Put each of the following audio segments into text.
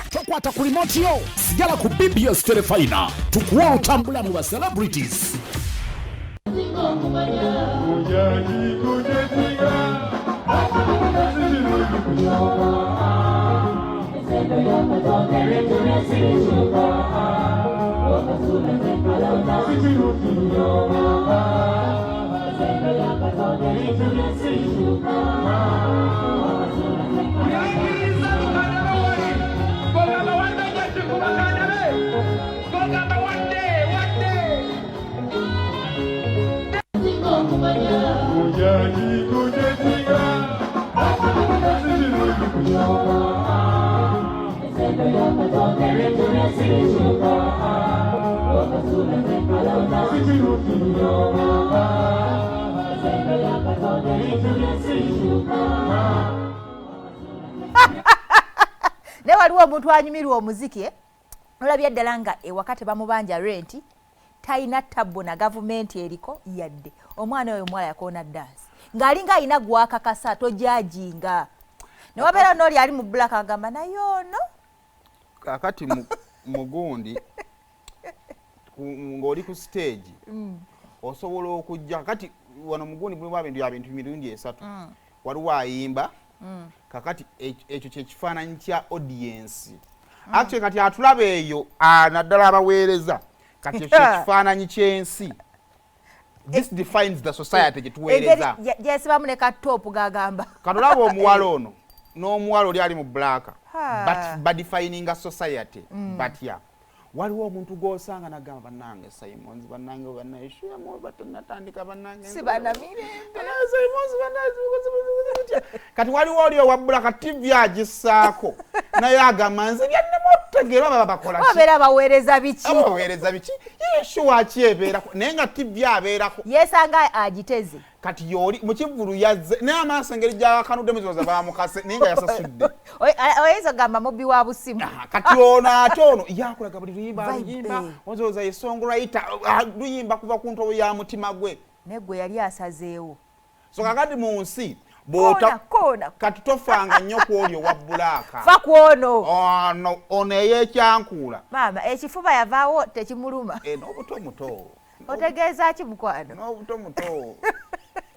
Tokwata ku remote yo, sigala ku BBS Terefayina, tukuwa olutambula mu ba celebrities. Naye waliwo omuntu anyumirwa omuziki, eh? Olabya ddala nga ewaka tebamubanja renti, talina tabbo na gavumenti eriko yadde. Omwana oyo omuwala yakoona dansi ng'alinga alina gwakakasa, tojajinga newabeera nooli ali mu black agamba naye ono. Kakati mugundi ng'oli ku stage osobola okujja. Kakati wano mugundi mulimu abintu ya bintu mirundi esatu. Waliwo ayimba. Kakati ekyo kyekifaananyi kya audience. Actually kati atulaba eyo, naddala abaweereza, kati ekyo kyekifaananyi ky'ensi. This defines the society gyetuweereza. Engeri gyesibamu ne katoopu gagamba. Kati olaba omuwala ono n'omuwala oli ali mu black, but badefininga society batya? Waliwo omuntu gw'osanga nagamba, "Bannange Simons, bannange, bannaishuyemu batonatandika, bannange." Si banamirembe. Simons, bannange. Kati waliwo oli owa black, TV agissaako naye agamba, "Nze byannema otutegeera baba bakola ki?" Babeera baweereza biki? Aba baweereza biki? Yeshuwa ki ebeerako naye nga TV abeerako. Yeesanga agiteze. Kati yoli mukivulu yazze naye amaaso engeri gyakanuddemu zoza bamukase naye nga yasasudde. Oyinza ogamba mubbi wa busimu. Ah, kati ono ate ono yakulaga buli luyimba Vibe, luyimba eh. ozoza ye songwriter, luyimba kuva ku ntobo ya mutima gwe. Naye gwe yali asazeewo. So kakati mu nsi koona bw'ota koona. Kati tofaanga nnyo ku oli owa black. Fa ku ono. Ono ono ey'ekyankuula. Maama ekifuba yavaawo tekimuluma. Eh, n'obuto muto. Otegeeza ki, mukwano? N'obuto muto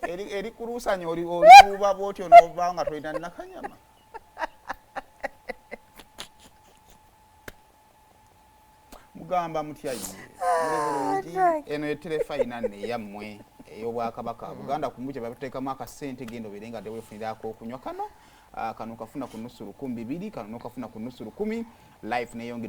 eri kulusanya oli olikuuba bwotyo n'ovaawo nga tolina nakanyama. Mugamba mutya ye? Muli bulungi? Eno eterefayina nno eyammwe ey'obwakabaka Buganda kumbu kye bateekamu akasente. Genda obeere nga teweefunirako okunywa kano. Kano kafuna ku nusu 2,000, kano nokafuna ku nusu 1,000. Life neyongera.